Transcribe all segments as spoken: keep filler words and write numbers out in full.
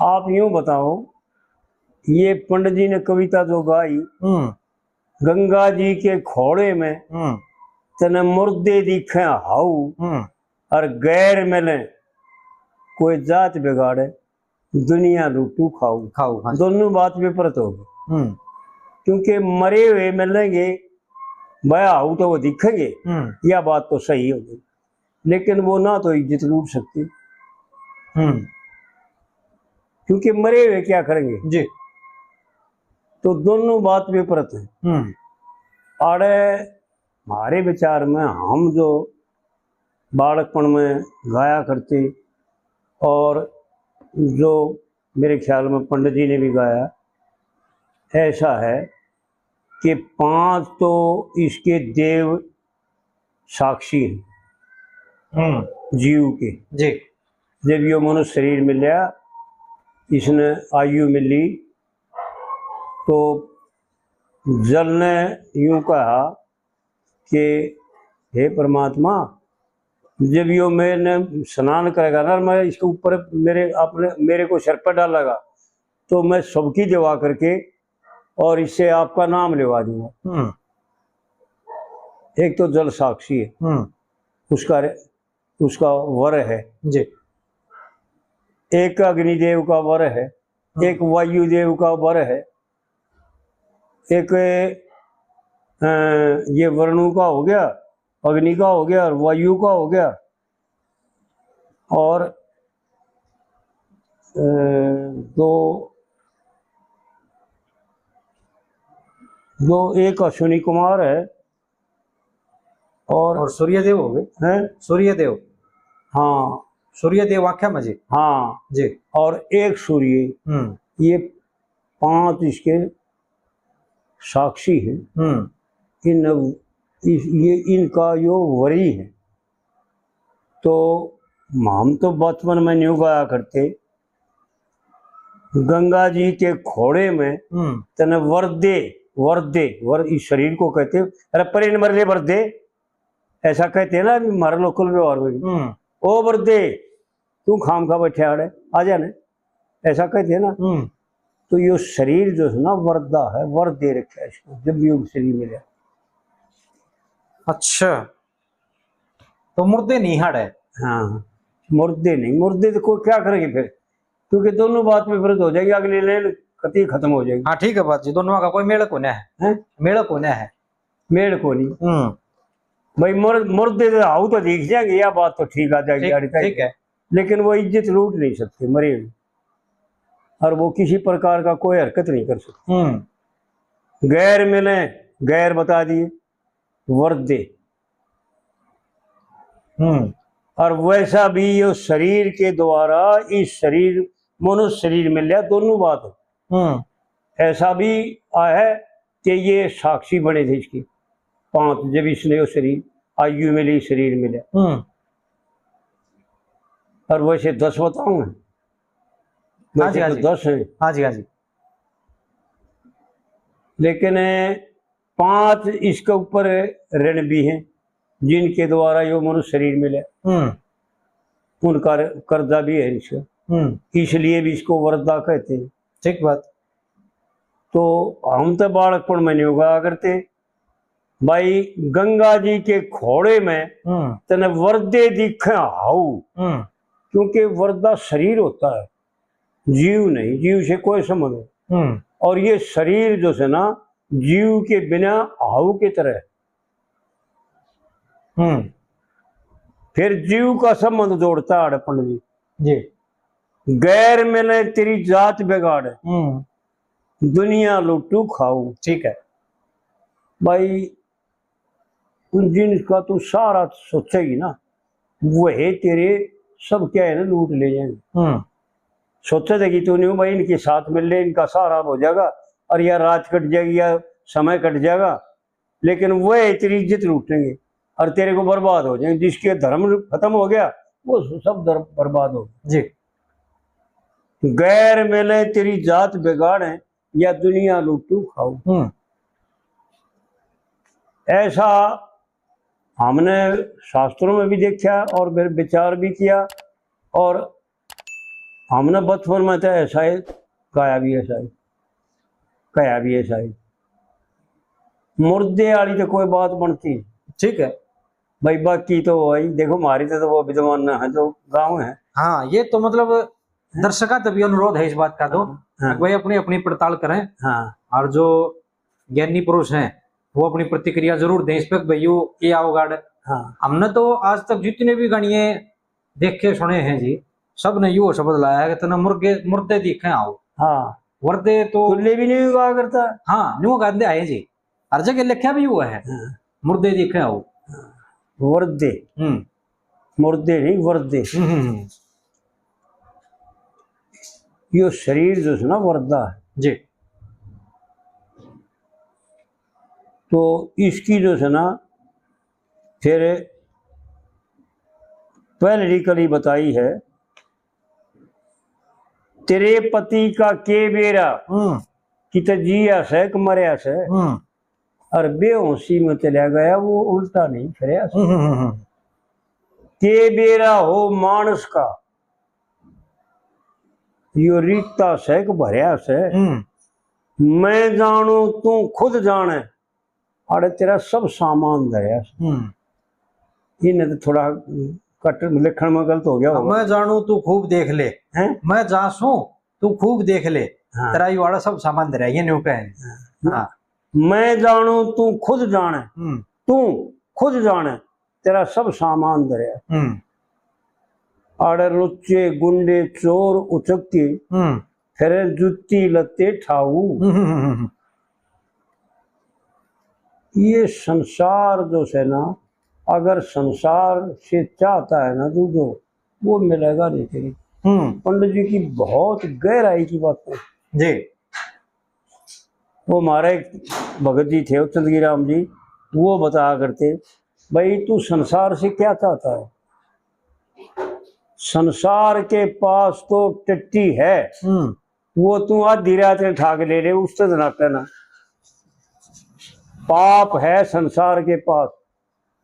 आप यूं बताओ, ये पंडित जी ने कविता जो गाई, हम्म। गंगा जी के खोड़े में हम्म। तने मुर्दे दिखे हाउ, हम्म। और गैर मिले कोई जात बिगाड़े, दुनिया लूटू खाऊ। खाऊ, हाँ। दोनों बात विपरीत होगी। हम्म। क्योंकि मरे हुए मिलेंगे, भाई हाउ तो वो दिखेंगे, हम्म। यह बात तो सही होगी, लेकिन वो ना तो इज्जत लूट सकते, हम्म। क्योंकि मरे हुए क्या करेंगे? जी। तो दोनों बात विपरीत है। हम्म। आड़े हमारे विचार में हम जो बालकपन में गाया करते और जो मेरे ख्याल में पंडित जी ने भी गाया, ऐसा है कि पांच तो इसके देव साक्षी हैं, हम्म। जीव के। जी। जब यो मनुष्य शरीर मिलया, इसने आयु मिली, तो जल ने यूं कहा कि हे परमात्मा, जब यो मैंने स्नान करेगा ना, मैं इसके ऊपर मेरे, आपने मेरे को सिर पर डालेगा, तो मैं सबकी दवा करके और इससे आपका नाम लेवा दूंगा। हम्म। एक तो जल साक्षी है, हम्म। उसका, उसका वर है। जी। एक अग्निदेव का वर है, हम्म। एक वायुदेव का वर है, एक, अ, ये वरुण का हो गया, अग्नि का हो गया और वायु का हो गया, और, अ, दो, दो, एक अश्विनी कुमार है और और सूर्यदेव हो गए। हैं? सूर्यदेव। हाँ। सूर्यदेव आख्या में जी। हाँ। जी। और एक सूर्य। हम्म। ये पांच इसके साक्षी हैं। हम्म। इन, इस, ये इनका यो वरी है। तो हम तो बचपन में न्यू गाया करते, गंगा जी के खोड़े में हम्म। तने वर दे, वर दे, वर इस शरीर को कहते, अरे परे न मर ले वर दे, ऐसा कहते हैं ना अभी हमारे लोकल व्यवहार में भी। हम्म। ओ वर दे, तू खाम खा बैठे आड़े, आ जा ना, ऐसा कहते हैं ना। हम्म। तो यो शरीर जो है ना, वर्दा है, वर दे रखा है इसको, जब भी यो शरीर मिला। अच्छा, तो मुर्दे नहीं हाड़े? हाँ, मुर्दे नहीं, मुर्दे तो कोई क्या करेंगे फिर, क्योंकि दोनों बात में विपरीत हो जाएगी, अगली लेन कति खत्म हो जाएगी। हाँ, ठीक है बात जी, दोनों का कोई मेल को नहीं है। हैं? मेल को नहीं है। मेल को नहीं। हम्म। भाई, मुर-, मुर्दे तो हाउ तो दिख जाएंगे, यह बात तो ठीक आ जाएगी, ठीक, आड़ी तक। ठीक है। लेकिन वो इज्जत लूट नहीं सकते मरे हुए, और वो किसी प्रकार का कोई हरकत नहीं कर सकते। हम्म। गैर मिले, गैर बता दिए, वर दे। हम्म। और वैसा भी यो शरीर के द्वारा इस शरीर, मनुष्य शरीर मिल लिया, दोनों बात है। हम्म। ऐसा भी है कि ये साक्षी बने थे इसकी पांच, जब इसने यो शरीर, आयु मिली, शरीर मिला। हम्म। और वैसे दस बताऊं मैं, हाँ जी, वैसे हाँ तो जी। दस हैं। हाँ जी, हाँ जी। लेकिन पांच इसके ऊपर ऋण भी हैं, जिनके द्वारा यो मनुष्य शरीर मिला। हम्म। उनका र-, कर्जा भी है इसका, हम्म। इसलिए भी इसको वरदा कहते हैं। ठीक बात। तो हम तो बालकपन में नहीं होगा करते भाई, गंगा जी के खोड़े में हम्म। तने वरदे दिखे हाउ, हम्म। क्योंकि वरदा शरीर होता है, जीव नहीं, जीव से कोई संबंध नहीं। हम्म। और ये शरीर जो है ना, जीव के बिना हाउ की तरह। हम्म। फिर जीव का संबंध जोड़ता है पंडित जी। जी। गैर मिले तेरी जात बिगाड़, हम्म। दुनिया लूटू खाऊ। ठीक है। भाई, उन जिनका तू सारा सोचेगी ना, वही तेरे सब क्या है ना, लूट ले जाएंगे। हम्म। सोचे थे कि तू नहीं भाई, इनके साथ मिल ले, इनका सहारा हो जाएगा और या रात कट जाएगी या समय कट जाएगा, लेकिन वह तेरी इज्जत लूटेंगे और तेरे को बर्बाद हो जाएंगे। जिसके धर्म खत्म हो गया, वो सब धर्म बर्बाद हो गया। जी। गैर मिले तेरी जात बिगाड़े, या दुनिया लूटू खाऊ। हम्म। ऐसा हमने शास्त्रों में भी देखा और फिर विचार भी किया, और हमने बचपन में तो ऐसा ही गाया भी, ऐसा ही कहा भी, ऐसा ही। मुर्दे वाली तो कोई बात बनती। ठीक है। भाई, बाकी तो भाई देखो, हमारी तो, तो वो विद्वान ना है, जो गाँव है। हाँ, ये तो मतलब दर्शकों तक भी अनुरोध है इस बात का तो, हाँ। भाई अपनी, अपनी पड़ताल करें। हाँ। और जो ज्ञानी पुरुष हैं, वो अपनी प्रतिक्रिया जरूर दें इस पे, भाई, यो क्या होगा। हाँ। हमने तो आज तक जितने भी गणिये देखे सुने हैं जी, सब ने यो शब्द लाया है कि तने मुर्गे, मुर्दे दिखे आओ। हाँ। वर्दे तो तुल्ले भी नहीं हुआ करता। हाँ, न्यू गांधे आए जी, हर जगह लिखा भी हुआ है। हाँ। मुर्दे दिखे आओ। हाँ। वर्दे। हम्म। मुर्दे नहीं, वर्दे। हम्म, हम्म, हम्म। यो शरीर जो है ना, वर्दा है। जी। तो इसकी जो है ना, फिर पहली कली बताई है, तेरे पति का के बेरा, हम्म। कि तो जिया सै कि मरया सै, हम्म। और बेहोशी में चला गया, वो उल्टा नहीं फिरया सै। हम्म, हम्म, हम्म। के बेरा हो मानस का, यो रीता सै कि भरया सै। हम्म। मैं जानू तू खुद जाने, अरे तेरा सब सामान धरया सै। हम्म। इन्हें तो थोड़ा कट लिखण में गलत हो गया होगा। मैं जानू तू खूब देख ले। हैं? मैं जासूं तू खूब देख ले। हाँ। तेरा यो आड़ा सब सामान धरया, ये न्यू कहे। हाँ। हाँ। मैं जानू तू खुद जाने, हम्म। तू खुद जाने, तेरा सब सामान धरया। हम्म। आड़े लुच्चे, गुंडे, चोर, उचक्के, हम्म। फिर जूती लत्ते ठाऊ। हम्म, हम्म, हम्म, हम्म। ये संसार जो है ना, अगर संसार से चाहता है ना तू जो, वो मिलेगा नहीं तेरी। हम्म। पंडित जी की बहुत गहराई की बात है। जी। वो हमारे एक भगत जी थे, चंदगी राम जी, वो बताया करते, भाई, तू संसार से क्या चाहता है? संसार के पास तो टट्टी है, हम्म। वो तू आधी रात में ठाक ले ले, उससे तो ना कहना। पाप है संसार के पास,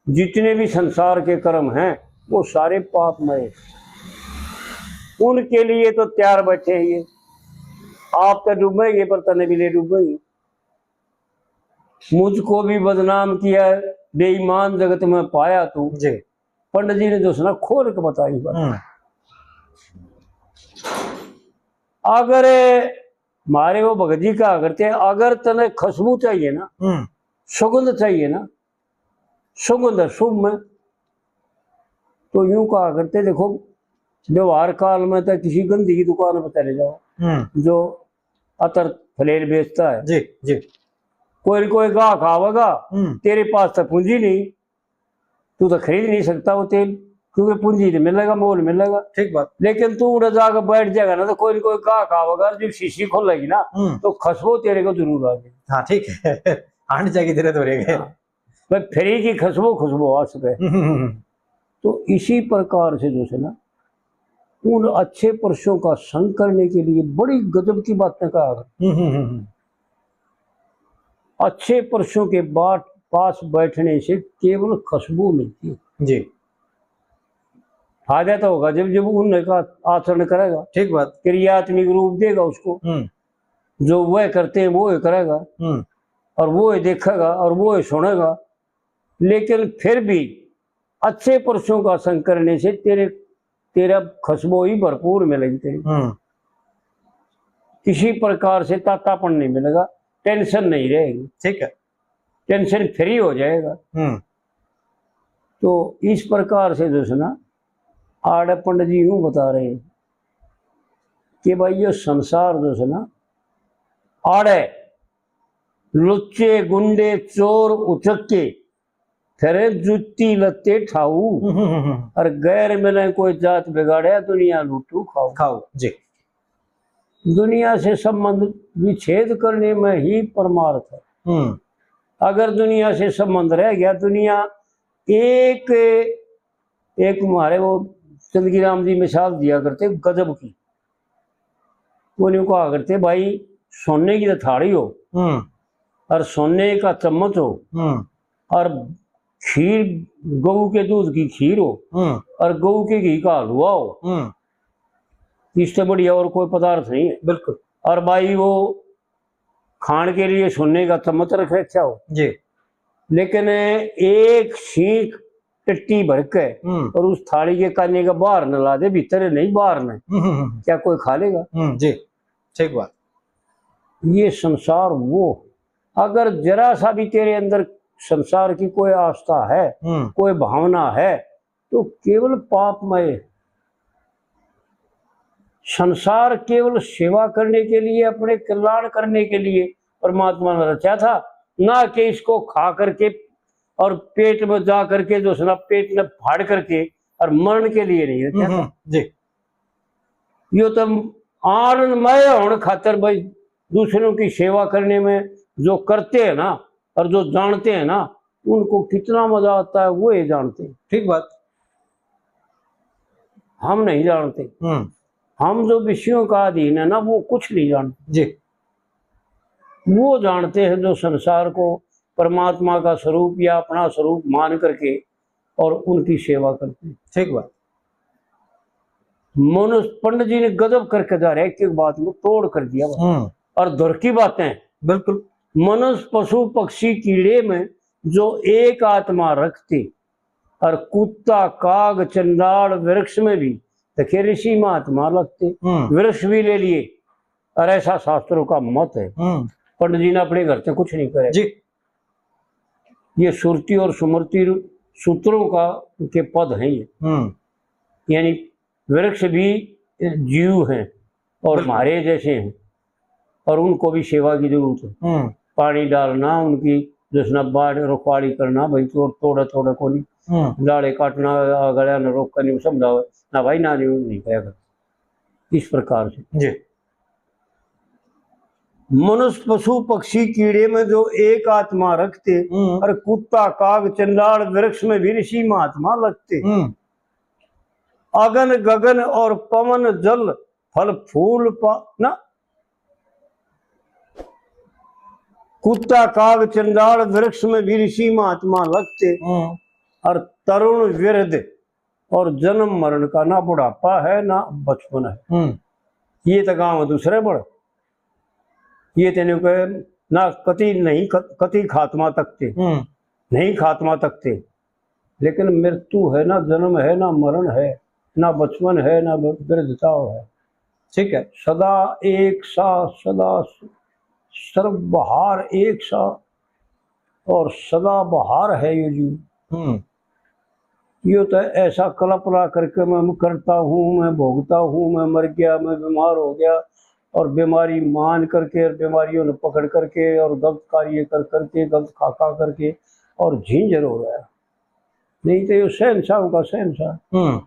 जितने भी संसार के कर्म हैं, वो सारे पापमय। उनके लिए तो तैयार बैठे हैं ये। आप तो डूबेंगे, पर तने भी ले डूबेंगे। मुझको भी बदनाम किया, बेईमान जगत में पाया तू। जी। पंडित जी ने जो है ना, खोल के बताई बात। हम्म। अगर मारे वो भगत जी कहा करते, अगर तने खुशबू चाहिए ना, हम्म। सुगंध चाहिए ना, सुगंध है शुभ में, तो यूं कहा करते, देखो, व्यवहार काल में तो किसी गंदी की दुकान पर चले जाओ, हम्म। जो अतर फलेल बेचता है। जी, जी। कोई न कोई गाहक आवेगा, हम्म। तेरे पास तो पूंजी नहीं, तू तो खरीद नहीं सकता वो तेल, क्योंकि पूंजी तो मिलेगा, मोल मिलेगा। ठीक बात। लेकिन तू उड़े जाकर बैठ जाएगा ना, तो कोई न कोई गाहक आवेगा, जो शीशी खोलेगी ना, हम्म। तो खुशबू तेरे को जरूर आ जाएगी। हाँ, ठीक है। आने जाएगी तेरे तो रहेगा। हाँ। भाई, फ्री की खुशबू, खुशबू आ सके। हम्म, हम्म, हम्म। तो इसी प्रकार से जो है ना, उन अच्छे पुरुषों का संग करने के लिए बड़ी गजब की बातें कहा। हम्म, हम्म, हम्म, हम्म। अच्छे पुरुषों के बाट-, पास बैठने से केवल खुशबू मिलती है। जी। फायदा तो होगा जब, जब उनका आचरण करेगा। ठीक बात। क्रियात्मक रूप देगा उसको। हम्म। जो वह करते हैं, वो ही करेगा। हम्म। और वो ही देखेगा और वो ही सुनेगा। लेकिन फिर भी अच्छे पुरुषों का संग करने से तेरे, तेरा खुशबू ही भरपूर मिलेगी तेरी। हम्म। किसी प्रकार से तातापन नहीं मिलेगा, टेंशन नहीं रहेगी। ठीक है। टेंशन फ्री हो जाएगा। हम्म। तो इस प्रकार से जो है ना, आड़े पंडित जी यूं बता रहे हैं कि भाई, ये संसार जो है ना, आड़े लुच्चे, गुंडे, चोर, उचक्के, फिर जूती लत्ते ठाऊ। हम्म, हम्म, हम्म। और गैर मिले कोई जात बिगाड़े, दुनिया लूटू खाऊ। खाऊ, जी। दुनिया से संबंध विच्छेद करने में ही परमार्थ है। हम्म। अगर दुनिया से संबंध रह गया, दुनिया एक, एक हमारे वो चंदगी राम जी मिसाल दिया करते गजब की। वो न्यू कहा करते, भाई, सोने की तो थाली हो, हम्म। और सोने का चम्मच हो, हम्म। और खीर, गऊ के दूध की खीर हो, हम्म। और गऊ के घी का हलवा हो, हम्म। इससे बढ़िया और कोई पदार्थ नहीं है। बिल्कुल। और भाई, वो खाण के लिए सोने का चम्मच रख रखा हो, जी। लेकिन एक छींक टट्टी भर के हम्म। और उस थाली के काने के बाहर न ला दे, भीतर नहीं, बाहर न, हम्म, हम्म, हम्म। क्या कोई खा लेगा? हम्म, जी, ठीक बात। ये संसार वो, अगर जरा सा भी तेरे अंदर संसार की कोई आस्था है, हम्म। कोई भावना है, तो केवल पापमय। संसार केवल सेवा करने के लिए, अपने कल्याण करने के लिए परमात्मा ने रचा था, ना कि इसको खा करके और पेट में जा करके, जो है ना, पेट में फाड़ करके और मरण के लिए नहीं रचा था। हम्म, जी। यो तो आनंदमय होने खातर भाई, दूसरों की सेवा करने में जो करते हैं ना, और जो जानते हैं ना, उनको कितना मजा आता है, वो ये जानते हैं। ठीक बात। हम नहीं जानते। हम्म। हम जो विषयों का अधीन है ना, वो कुछ नहीं जानते। जी। वो जानते हैं जो संसार को परमात्मा का स्वरूप या अपना स्वरूप मान करके और उनकी सेवा करते हैं। ठीक बात। मनुष्य, पंडित जी ने गजब करके जा रहे, एक एक बात को तोड़ कर दिया। हम्म। और धुर की बातें। बिल्कुल। मनुष्य, पशु, पक्षी, कीड़े में जो एक आत्मा रखते, और कुत्ता, काग, चंडाल, वृक्ष में भी, तो के ऋषि महात्मा लगते। हम्म। वृक्ष भी ले लिए, और ऐसा शास्त्रों का मत है। हम्म। पंडित जी ने अपने घर से कुछ नहीं करे। जी। ये सुरति और स्मृति रू-, सूत्रों का के पद हैं ये। हम्म। यानी वृक्ष भी जीव हैं और बिल्कुल। हमारे जैसे हैं, और उनको भी सेवा की जरूरत है। हम्म। पानी डालना, उनकी जसना बाढ़ रखवाली करना, भाई तोड़, तोड़े, तोड़े को नहीं। हम्म। डाले काटना, गलिया ने रोक कर नहीं समझावे, ना भाई, ना नहीं, नहीं करेगा। इस प्रकार से। जी। मनुष्य, पशु, पक्षी, कीड़े में जो एक आत्मा रखते, हम्म। और कुत्ता, काग, चंडाल, वृक्ष में भी ऋषि महात्मा लगते। हम्म। अगन, गगन और पवन, जल, फल, फूल, पा-, ना, कुत्ता, काग, चंडाल, वृक्ष में भी ऋषि महात्मा लगते। हम्म। और तरुण, वृद्ध और जन्म मरण का ना बुढ़ापा है, ना बचपन है। हम्म। ये तो गांव दूसरे बड़, ये तेने कहे ना, कति नहीं, कत-, कति खात्मा तकते, हम्म। नहीं खात्मा तकते। लेकिन मृत्यु है, ना जन्म है, ना मरण है, ना बचपन है, ना वृद्धता है। ठीक है। सदा एक सा, सदा स-, सर्वहार एक सा और सदा बहार है यो जीव। हम्म। यो तो ऐसा कल्पना करके मैं करता हूँ, मैं भोगता हूँ, मैं मर गया, मैं बीमार हो गया, और बीमारी मान करके और बीमारियों ने पकड़ करके और गलत कार्य कर करके, गलत खा खा करके और झिंझर हो रहा है। नहीं तो यो शहंशाहों का शहंशाह। हम्म।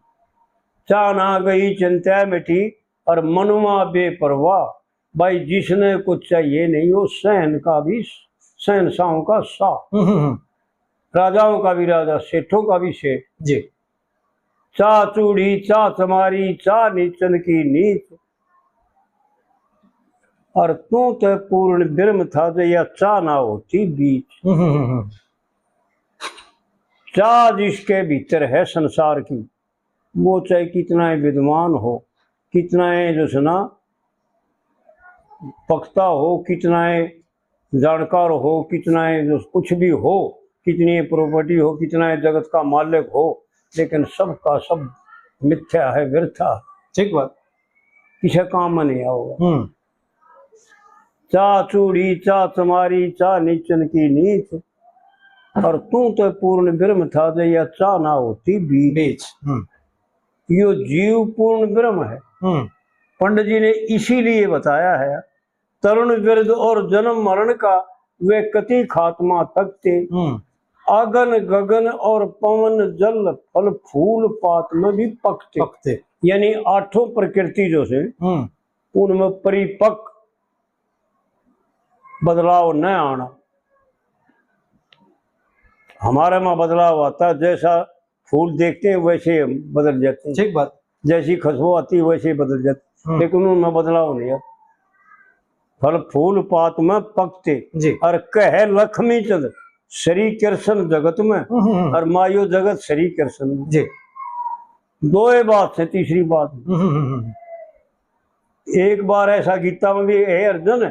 चाह ना गई चिंता मिटी और मनुआ बेपरवाह। भाई, जिसने कुछ चाहिए नहीं, वो शहन का भी शहंशाहों का शाह, हम्म, हम्म, हम्म। राजाओं का भी राजा, सेठों का भी सेठ। जी। चाह चूड़ी, चाह चमारी, चाह नीचन की नीच। और तू तो पूर्ण ब्रह्म था जे या चाह ना होती बीच। हम्म, हम्म, हम्म। चाह जिसके भीतर है संसार की, वो चाहे कितना ही विद्वान हो, कितना ही जो है ना पक्ता हो, कितना ही जानकार हो, कितना ही जो कुछ भी हो, कितनी ही प्रॉपर्टी हो, कितना ही जगत का मालिक हो, लेकिन सबका सब मिथ्या है, व्यर्था। ठीक बात। किसी काम में नहीं आओगा। हम्म। चाह चूड़ी, चाह चमारी, चाह नीचन की नीच, और तू तो पूर्ण ब्रह्म था जे या चाह ना होती बीच। बीच। हम्म। यो जीव पूर्ण ब्रह्म है। हम्म। पंडित जी ने इसीलिए बताया है, तरुण वृद्ध और जन्म मरण का वे कति खात्मा तकते। हम्म। अगन गगन और पवन जल फल फूल पात में भी पकते। पकते। यानी आठों प्रकृति जो से, हम्म। उनमें परिपक्व बदलाव न आना। हमारे में बदलाव आता है, जैसा फूल देखते हैं वैसे ही हम बदल जाते हैं। ठीक बात। जैसी खुशबू आती है वैसे ही बदल जाते हैं। हम्म। लेकिन उनमें बदलाव नहीं आता। फल फूल पात में पकते। जी। और कहे लक्ष्मी चंद श्री कृष्ण जगत में, हम्म, हम्म, हम्म। और मायो जगत श्री कृष्ण में। जी। दो ही बात है, तीसरी बात। हम्म, हम्म, हम्म, हम्म। एक बार ऐसा गीता में भी, "हे अर्जुन,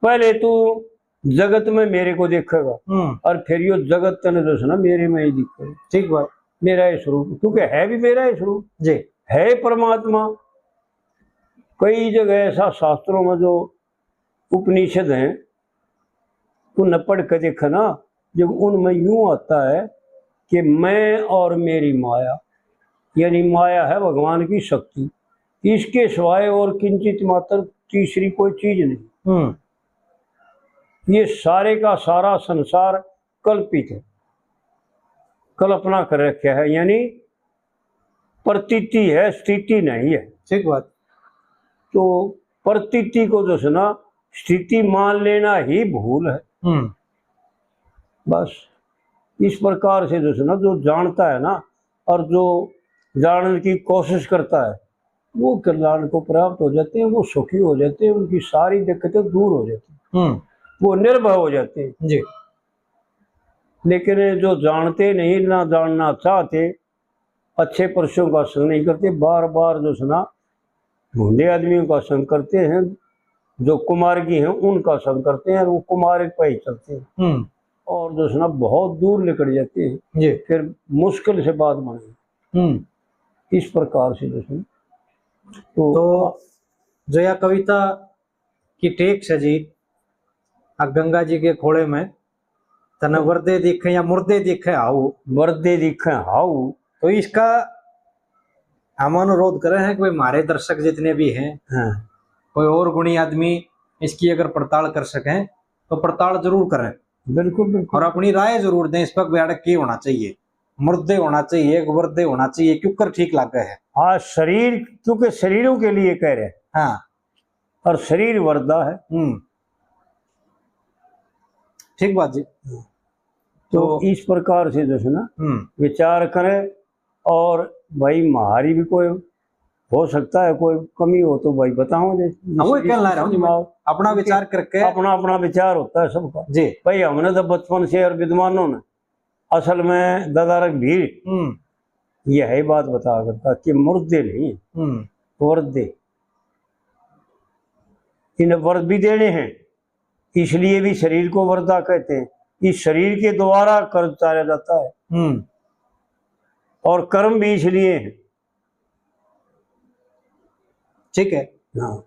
पहले तू जगत में मेरे को देखेगा हम्म। और फिर यो जगत तने जो है ना मेरे में ही दिखेगा।" ठीक बात। मेरा ही स्वरूप, क्योंकि है भी मेरा ही स्वरूप, जी। है परमात्मा। कई जगह ऐसा शास्त्रों में जो उपनिषद हैं, उन्हें पढ़ के देखे ना, जब उनमें यूं आता है कि मैं और मेरी माया, यानी माया है भगवान की शक्ति, इसके सिवाय और किंचित मात्र तीसरी कोई चीज नहीं। हम्म। ये सारे का सारा संसार कल्पित है, कल्पना कर रखा है, यानी प्रतीति है, स्थिति नहीं है। ठीक बात। तो प्रतीति को जो है ना, स्थिति मान लेना ही भूल है। हम्म। बस इस प्रकार से जो है ना, जो जानता है ना और जो जानने की कोशिश करता है, वो कल्याण को प्राप्त हो जाते हैं, वो सुखी हो जाते हैं, उनकी सारी दिक्कतें दूर हो जाती हैं, हम्म। वो निर्भय हो जाते हैं। जी। लेकिन जो जानते नहीं, ना जानना चाहते, अच्छे पुरुषों का संग नहीं करते, बार बार जो है ना भूंडे आदमियों का संग करते हैं, जो कुमार्गी हैं उनका संग करते हैं, और वो कुमार्ग पे ही चलते हैं। हम्म। और जो है ना बहुत दूर निकल जाते हैं, जी। फिर मुश्किल से बात बने। हम्म। इस प्रकार से जो है ना, तो तो जो या कविता की टेक से जी, आ गंगा जी के खोले में तने वर्दे दिखे या मुर्दे दिखे हाउ। वर्दे दिखे हाउ। तो इसका हम अनुरोध करे हैं कि भाई, हमारे दर्शक जितने भी हैं, हाँ। कोई और गुणी आदमी इसकी अगर पड़ताल कर सकें, तो पड़ताल जरूर करें। बिल्कुल, बिल्कुल। और अपनी राय जरूर दें इस पर, बेड़ा के होना चाहिए, मुर्दे होना चाहिए, वर्दे होना चाहिए, क्योंकर ठीक लागे है। हाँ, शरीर, क्योंकि शरीरों के लिए कह रहे हैं। हाँ। और शरीर वर्दा है। हम्म। ठीक बात जी। तो तो इस प्रकार से जो है ना, हम्म। विचार करें। और भाई, म्हारी भी कोई, हो सकता है कोई कमी हो तो भाई बताओ, जैसे हाँ, वो जिसकी कहना रहा हूँ जी, मैं सुनाओ। अपना क्योंकि विचार करके अपना, अपना विचार होता है सबका। जी। भाई, हमने तो बचपन से और विद्वानों ने असल में दादा रघबीर हम्म। यही बात बता करता कि मुर्दे नहीं, हम्म। वर्दे। इन्हें वर्द भी देने हैं, इसलिए भी शरीर को वर्दा कहते हैं। इस शरीर के द्वारा कर्म उतारा जाता है। हम्म। और कर्म भी इसलिए है। ठीक है। हाँ।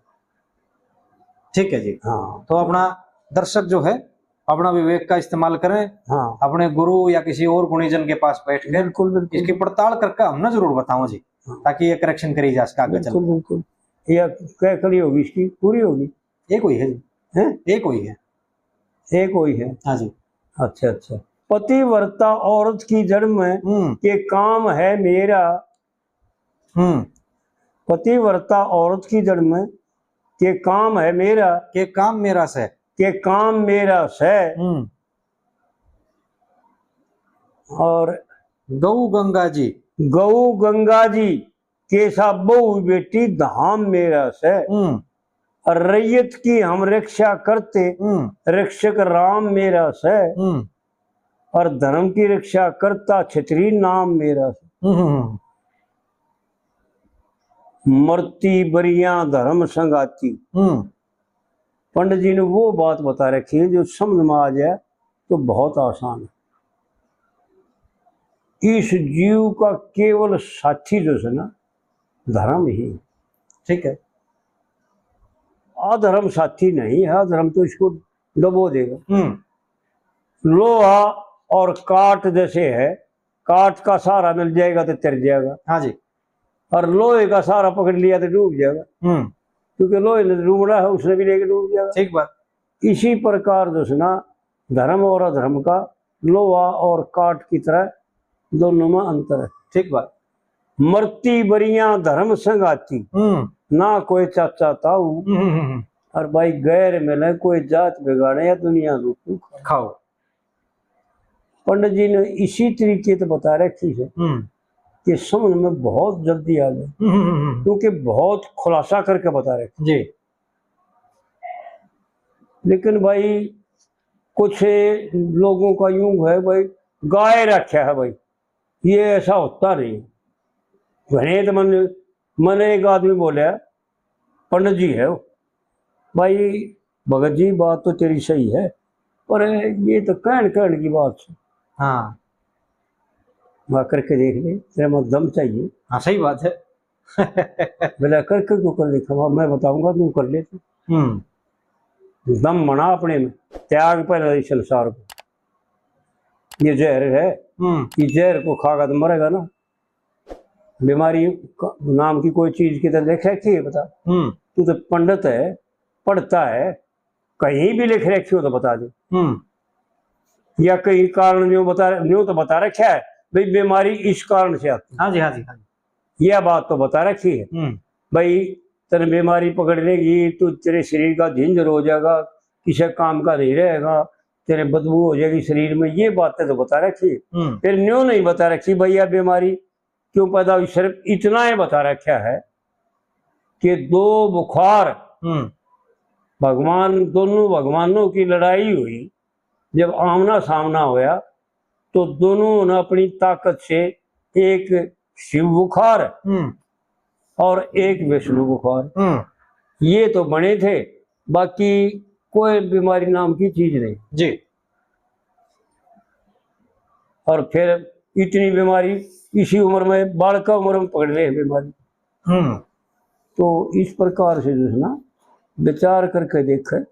ठीक है जी। हाँ। तो अपना दर्शक जो है, अपना विवेक का इस्तेमाल करें। हाँ। अपने गुरु या किसी और गुणीजन के पास बैठ के बिल्कुल, बिल्कुल। इसकी पड़ताल करके हमने जरूर बताओ जी, हाँ। ताकि ये करेक्शन करी जा सके आगे चल बिल्कुल, के। बिल्कुल। ये कै कली होगी इसकी? पूरी होगी? एक हुई है जी। हैं? एक हुई है। एक हुई है? हाँ जी। अच्छा, अच्छा। पतिव्रता औरत की जड़ में हम्म। के काम है मेरा। हम्म। पतिव्रता औरत की जड़ में के काम है मेरा। के काम मेरा से। के काम मेरा से। हम्म। और गऊ गंगा जी। गऊ गंगा जी। केसा बहू बेटी धाम मेरा से। हम्म। और रैयत की हम रक्षा करते, हम्म। रक्षक राम मेरा से। हम्म। और धर्म की रक्षा करता छतरी नाम मेरा से। हम्म, हम्म, हम्म। मरती बरियां धर्म संगाती। हम्म। पंडित जी ने वो बात बता रखी है जो समझ में आ जाए तो बहुत आसान है। इस जीव का केवल साथी जो है ना, धर्म ही। ठीक है। अधर्म साथी नहीं है, अधर्म तो इसको डुबो देगा। हम्म। लोहा और काट जैसे है, काट का सहारा मिल जाएगा तो तैर जाएगा। हाँ जी। और लोहे का सहारा पकड़ लिया तो डूब जाएगा। हम्म। क्योंकि लोहे ने डूबना है, उसने भी लेके डूब जाएगा। ठीक बात। इसी प्रकार जो है ना, धर्म और अधर्म का लोहा और काट की तरह दोनों में अंतर है। ठीक बात। मरती बरियां धर्म संगाती, हम्म। ना कोई चाचा ताऊ। हम्म, हम्म, हम्म। और भाई, गैर मिले कोई जात बिगाड़े या दुनिया को खाओ। पंडित जी ने इसी तरीके से बता रखी है हम्म। कि समझ में बहुत जल्दी आ जाए, हम्म, हम्म, हम्म। क्योंकि बहुत खुलासा करके बता रखी। जी। लेकिन भाई, कुछ लोगों का यूं है भाई, गाय रखा है भाई, ये ऐसा होता नहीं। घणे तो मन, मैंने एक आदमी बोला, पंडित जी है वो। भाई भगत जी, बात तो तेरी सही है, पर ये तो कहण कहण की बात है। हाँ। वहाँ करके देख ले, तेरे में दम चाहिए। हाँ, सही बात है। बोला, करके क्यों कर देखा? मैं बताऊंगा, तू कर ले तू। हम्म। दम बना अपने में, त्याग पहले इस संसार को। ये जहर है, हम्म। ये जहर को खागा तो मरेगा ना। बीमारी क-, नाम की कोई चीज की तो देख रखी है, बता। हम्म। तू तो पंडित है, पढ़ता है, कहीं भी लिख रखी हो तो बता दे। हम्म। या कहीं कारण न्यू बता, न्यू तो बता रखा है भाई, बीमारी इस कारण से आती है। हाँ जी, हाँ जी, हाँ जी। यह बात तो बता रखी है। हम्म। भाई, तेरे बीमारी पकड़ लेगी, तू, तेरे शरीर का झिंझर हो जाएगा, किसी काम का नहीं रहेगा, तेरे बदबू हो जाएगी शरीर में, ये बातें तो बता रखी है। हम्म। फिर न्यू नहीं बता रखी भाई, यह बीमारी क्यों पैदा हुई, सिर्फ इतना ही बता रखा है कि दो बुखार, हम्म। भगवान, दोनों भगवानों की लड़ाई हुई, जब आमना सामना होया तो दोनों ने अपनी ताकत से एक शिव बुखार हम्म। और एक विष्णु बुखार, हम्म। ये तो बने थे, बाकी कोई बीमारी नाम की चीज नहीं। जी। और फिर इतनी बीमारी इसी उम्र में, बालका उम्र में पकड़ ले बीमारी। हम्म। तो इस प्रकार से जो है ना, विचार करके देखे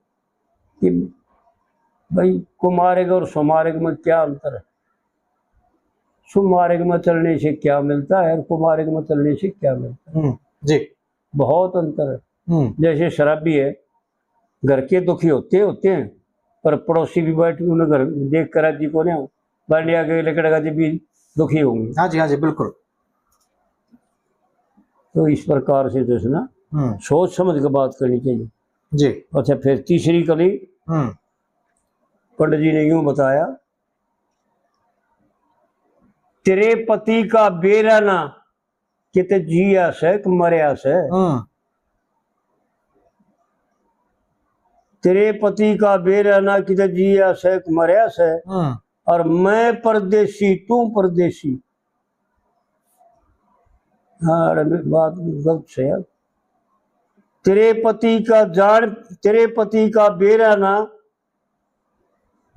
कि भाई, कुमार्ग और सुमार्ग में क्या अंतर है। सुमार्ग में चलने से क्या मिलता है और कुमार्ग में चलने से क्या मिलता है। हम्म, जी। बहुत अंतर है। हम्म। जैसे शराबी है, घर के दुखी होते होते हैं, पर पड़ोसी भी बैठ के उन्हें घर देख कर राजी को नहीं, बांडिया के लकड़गा जी भी दुखी होंगे। हाँ जी, हाँ जी, बिल्कुल। तो इस प्रकार से जो है ना, हम्म। सोच समझ के बात करनी चाहिए। जी। अच्छा, फिर तीसरी कली, हम्म। पंडित जी ने यूं बताया, तेरे पति का बेरा ना किते जिया से कि मरया से। हम्म। तेरे पति का बेरा ना किते जिया से कि मरया से। हम्म। और मैं परदेसी, तू परदेसी। हाँ, अरे, बात गलत से है। तेरे पति का जान, तेरे पति का बेरा ना।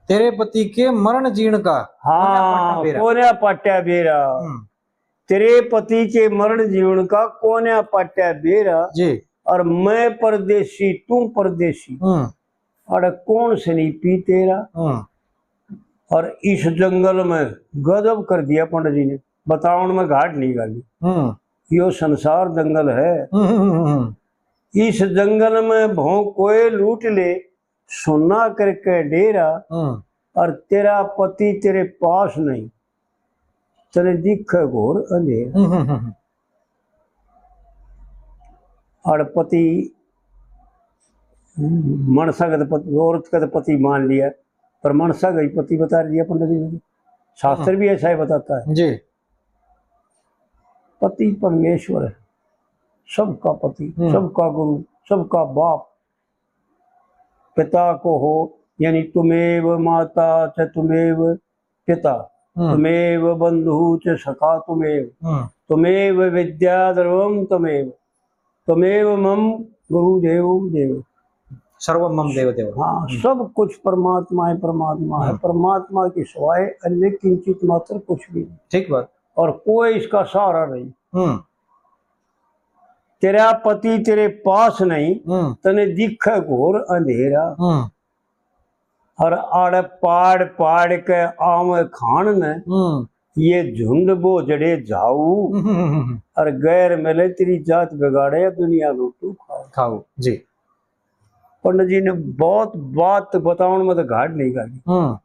तेरे पति के मरण जीण का हाँ, कोन्या पाट्या बेरा। कोन्या पाट्या बेरा। हम्म। तेरे पति के मरण जीवन का कोन्या पाट्या बेरा। जी। और मैं परदेसी, तू परदेसी। हम्म। अरे कौन सनीपी तेरा। हम्म। और इस जंगल में गजब कर दिया पंडित जी ने, बतावन में घाट नहीं घाली। हम्म। यो संसार जंगल है। हम्म, हम्म, हम्म, हम्म। इस जंगल में भों कोई लूट ले, सुना करके डेरा, हम्म। और तेरा पति तेरे पास नहीं, तने दिखे घोर अंधेरा। हम्म, हम्म, हम्म। और पति, मनसा का तो पति, औरत का तो पति मान लिया, पर मनसा का ही पति बता दिया पंडित जी ने। शास्त्र भी ऐसा ही बताता है। जी। पति परमेश्वर है, सबका पति, हम्म। सबका गुरु, सबका बाप। पिता को हो, यानी त्वमेव माता च त्वमेव पिता, हम्म। त्वमेव बंधु च सखा त्वमेव, हम्म। त्वमेव विद्या द्रवम त्वमेव, त्वमेव मम गुरु देवो देव। सर्वम मम देव देव। हाँ, हम्म। सब कुछ परमात्मा है, परमात्मा है। हम्म। परमात्मा के सिवाय अन्य किंचित मात्र कुछ भी नहीं। ठीक बात। और कोई इसका सहारा नहीं। हम्म। तेरा पति तेरे पास नहीं, हम्म। तने दिखे घोर अंधेरा। हम्म। और आड़े पाड़ पाड़ के आवे खान ने, हम्म। ये झुंड बोझड़े जाऊ। हम्म, हम्म, हम्म। और गैर मिले तेरी जात बिगाड़े, दुनिया रोटू खाऊ। खाऊ, जी। पंडित जी ने बहुत बात बतावन में तो घाट नहीं घाली। हम्म।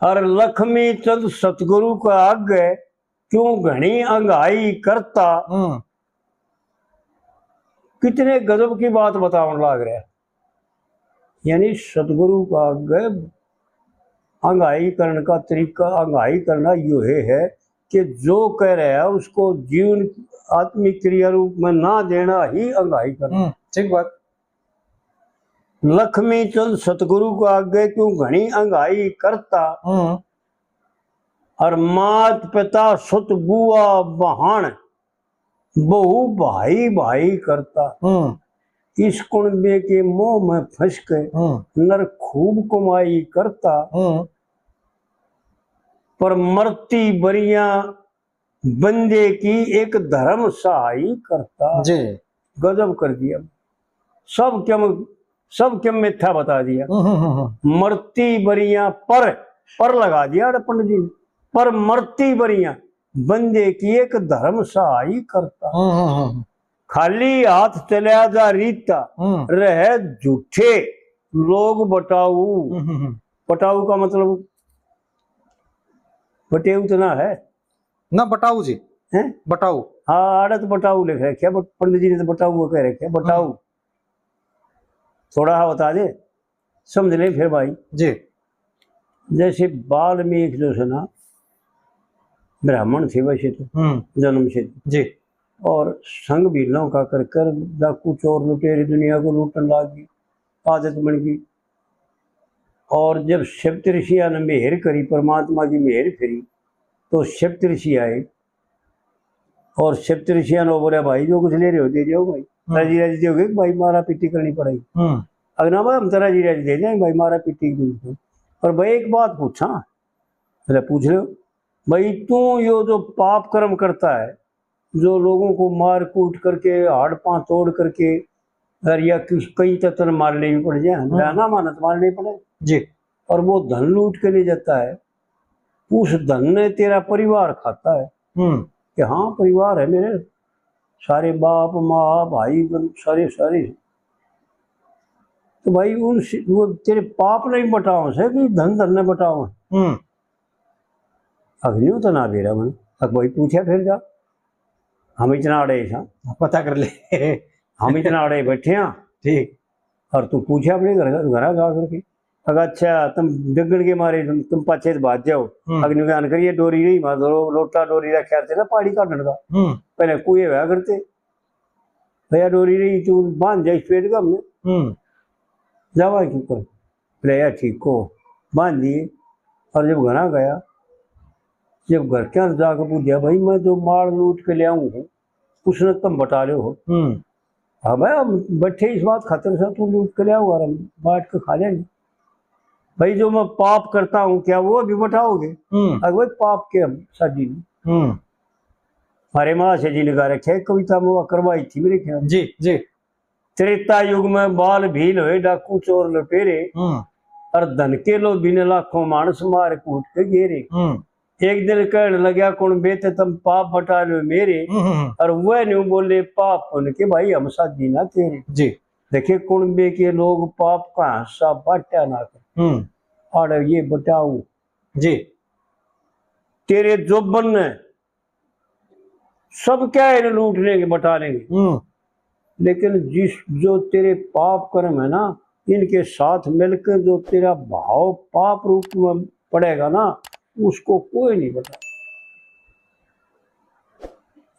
और लक्ष्मी चंद सतगुरु का आगे क्यों घणी अंगाई करता। हम्म। कितने गजब की बात बतावन लाग रहा है। यानी सतगुरु का आगे अंगाई करण का तरीका, अंगाई करना यो है कि जो कह रहा है उसको जीवन आत्मिक क्रिया रूप में ना देना ही अंगाई करना। हम्म, ठीक बात। लक्ष्मी चंद सतगुरु का आगे क्यों घणी अंगाई करता। हम्म। और मात पिता सुत बुआ बहान, बहू भाई भाई करता। हम्म। इस कुणबे के मोह में फंस के हम्म। नर खूब कमाई करता। हम्म। पर मरती बरियां बंदे की एक धर्म सहाई करता। जी। गजब कर दिया। सब क्या, सब क्या मिथ्या बता दिया। हम्म, हम्म, हम्म, हम्म। मरती बरियां पर, पर लगा दिया अरे पंडित जी ने। पर मरती बरियां बंदे की एक धर्म सहाई करता। हम्म, हम्म, हम्म। खाली हाथ चला जा रीता, हम्म। रहे झूठे लोग बटाऊ। हम्म, हम्म, हम्म। बटाऊ का मतलब, बटेऊ तो ना है ना, बटाऊ जी। हैं? बटाऊ। हाँ, आड़े तो बटाऊ लिख रखे, बट पंडित जी ने तो बटाऊ कह रखे, बटाऊ। हम्म। थोड़ा सा बता दे, समझ ले फिर भाई। जी। जैसे वाल्मीकि जो है ना, ब्राह्मण थे वैसे तो, हम्म। जन्म से। जी। और संग भीलों का कर कर डाकू चोर लुटेरे दुनिया को लूटन लाग गए, आदत बन गई। और जब सप्तऋषिया ने मेहर करी, परमात्मा की मेहर करी, तो सप्तऋषि आए। और सप्तऋषिया ने बोला, "भाई, जो कुछ ले रहे हो, दे जाओ भाई।" हम्म। राजी राजी दोगे कि भाई, मारा पीटी करनी पड़ेगी? हम्म। अगना भाई, हम तो राजी राजी दे जाएंगे भाई, मारा पीटी की जरूरत नहीं। पर भाई, एक बात पूछा, बोले, "पूछ लो भाई, तू यो जो पाप कर्म करता है, जो लोगों को मार कूट करके, हाड़ पांव तोड़ करके, और या किस, कई तो तन मारने भी पड़ जाए, हम्म। ना मानत मारने पड़े। जी। और वो धन लूट के ले जाता है, उस धन ने तेरा परिवार खाता है।" हम्म। कि हाँ, परिवार है मेरे, सारे बाप, माँ, भाई, बन-, सारे, सारे। तो भाई, उन सि-, वो तेरे पाप नहीं बटाओ से कि धन धन ने बटाओ। हम्म। अग्नियों तो ना बेरा मन। अक भाई पूछा फिर जा, हम इतना अड़े हैं। पता कर ले। हम इतना अड़े बैठे हैं। ठीक। और तू पूछा अपने घर, घरा जा करके। अगर अच्छा, तुम डगण के मारे, तुम, तुम पाछे से भाग जाओ। हम्म। अग्नि ज्ञान करिए, डोरी रही, मार दो, लोटा डोरी रखा थे ना, पानी काटने का। हम्म। पहले कुएं हुआ करते। भैया, डोरी रही, तू बांध जा इस पेड़ का हमने। हम्म। जावा के ऊपर। ले यार, ठीक को बांध दिए। और जब घरा गया, जब घर के अंदर जाकर पूछा, "भाई, मैं जो माल लूट के ले आऊं हूँ, उसने तुम बटा रहे हो।" हम्म। हाँ भाई, हम बैठे इस बात खातिर से, तू लूट के ले आओ और हम बांट के खा लेंगे। भाई, जो मैं पाप करता हूँ, क्या वो भी बटाओगे? हम्म। अरे भाई, पाप के हम साझी नहीं। हम्म। हमारे माँ से जी ने गा रखे, कविता में वो करवाई थी मेरे ख्याल। जी, जी। त्रेता युग में बाल भील होए, डाकू चोर लुटेरे, हम्म। और धन के लोभी ने लाखों मानस मार कूट के घेरे। हम्म। एक दिन कहने लग्या, "कुण बेते तुम पाप बटा लो मेरे।" हम्म, हम्म, हम्म। और वह न्यू बोले, "पाप पुण्य के भाई हम साझी ना तेरे।" जी। देखे, कुणबे के लोग पाप का हिस्सा बांटा ना कर। हम्म। और ये बटाऊ। जी। तेरे जोबन ने सब क्या है, लूट लेंगे, बटा लेंगे। हम्म। लेकिन जिस, जो तेरे पाप कर्म है ना, इनके साथ मिलकर जो तेरा भाव पाप रूप में पड़ेगा ना, उसको कोई नहीं बटा।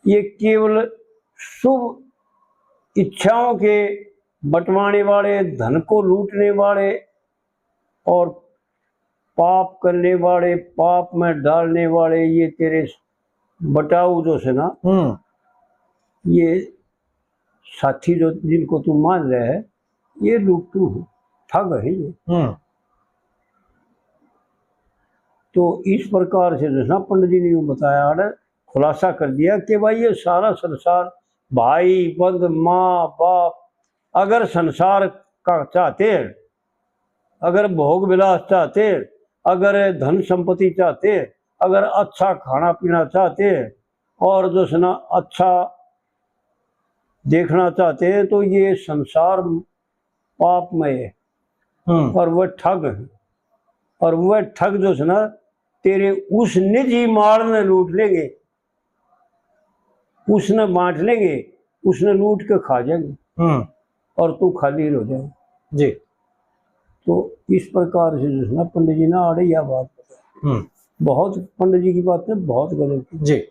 ये केवल शुभ इच्छाओं के बंटवाने वाले, धन को लूटने वाले और पाप करने वाले, पाप में डालने वाले, ये तेरे बटाऊ जो से ना, हम्म। ये साथी जो, जिनको तू मान रहा है, ये लुट्टू है, ठग है ये। हम्म। तो इस प्रकार से जो है ना, पंडित जी ने यूं बताया और खुलासा कर दिया कि भाई, ये सारा संसार, भाई, बंद, माँ, बाप, अगर संसार का चाहते हैं, अगर भोग विलास चाहते हैं, अगर धन संपत्ति चाहते हैं, अगर अच्छा खाना पीना चाहते हैं और जो है ना, अच्छा देखना चाहते हैं, तो ये संसार पाप में है। हम्म। और वह ठग है। और वह ठग जो है ना, तेरे उस निजी माल में लूट लेंगे, उसने बांट लेंगे, उसने लूट के खा जाएंगे। हम्म। और तू खाली हो जाएगा। जी। तो इस प्रकार से जो है ना, पंडित जी ने आड़े यह बात बताई। हम्म। बहुत पंडित जी की बातें बहुत गलत थी। जी।